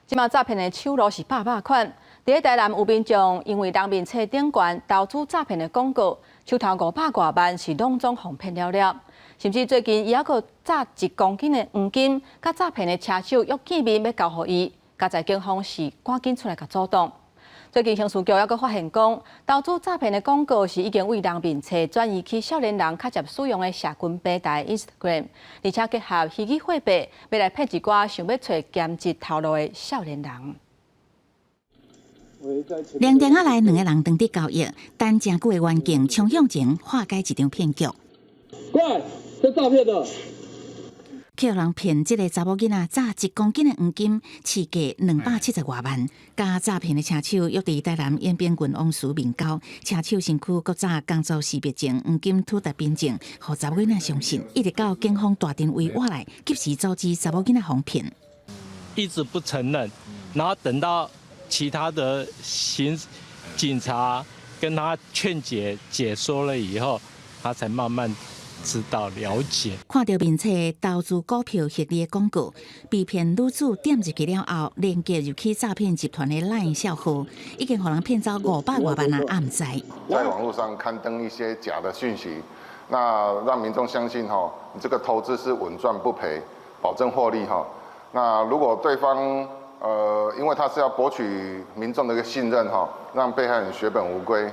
這馬詐騙的手路是百百款。佇咧台南有民眾因為人面冊頂懸投資詐騙的廣告，手頭五百外萬是攏總予騙了了。甚至最近伊猶閣詐1公斤的黃金，佮詐騙的車手約見面欲交予伊，佳哉警方是趕緊出來共阻擋。最近刑事局猶閣發現講，投資詐騙的廣告是已經對人面冊轉移去少年人較捷使用的社群平台 Instagram，而且結合虛擬貨幣，欲來騙一寡想欲揣兼職頭路的少年人。涼亭仔內兩個人當佇交易，等誠久的員警衝向前化解一場騙局。過來，這詐騙的。予人騙這个查某囡仔詐1公斤的黃金，市價270外萬。佮詐騙的車手約佇台南延平郡王祠面交，車手身軀閣詐工作識別證、黃金取得憑證，予查某囡仔相信，一直到警方大陣圍倚來，及時阻止查某囡仔予騙。一直不承認，然後等到其他的刑警察跟他勸解解說了以後，他才慢慢知道了解。看著面冊投資股票獲利的廣告，被騙女子點入去了後，連結入去詐騙集團的 LINE 帳號，已經予人騙走五百外萬啊！也毋知。在網絡上刊登一些假的訊息，那讓民眾相信吼，你這個投資是穩賺不賠，保證獲利哈。那如果對方因為他是要博取民眾的一個信任哈，讓被害人血本無歸。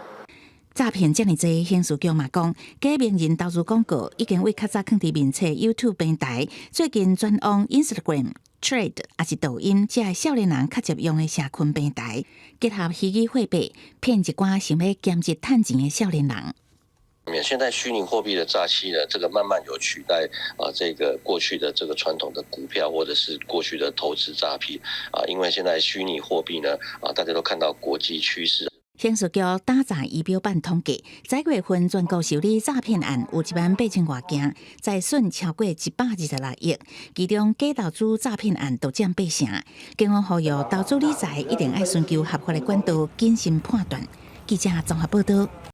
詐騙遮爾濟，刑事局嘛講，假名人投資廣告已經對較早囥佇面冊 YouTube 平台，最近轉往 Instagram、Threads 抑是抖音，這少年人較捷用的社群平台，結合虛擬貨幣，騙一寡想欲兼職趁錢的少年人。現在虛擬貨幣的詐欺呢，這個慢慢有取代啊，這個過去的這個傳統的股票或者是過去的投資詐騙啊，因為現在虛擬貨幣呢啊，大家都看到國際趨勢。刑事局打詐儀表板統計，十月份全國受理詐騙案有1萬8千外件，財損超過126億，其中假投資詐騙案就佔八成。警方呼籲投資理財一定愛尋求合法的管道，謹慎判斷。記者綜合報道。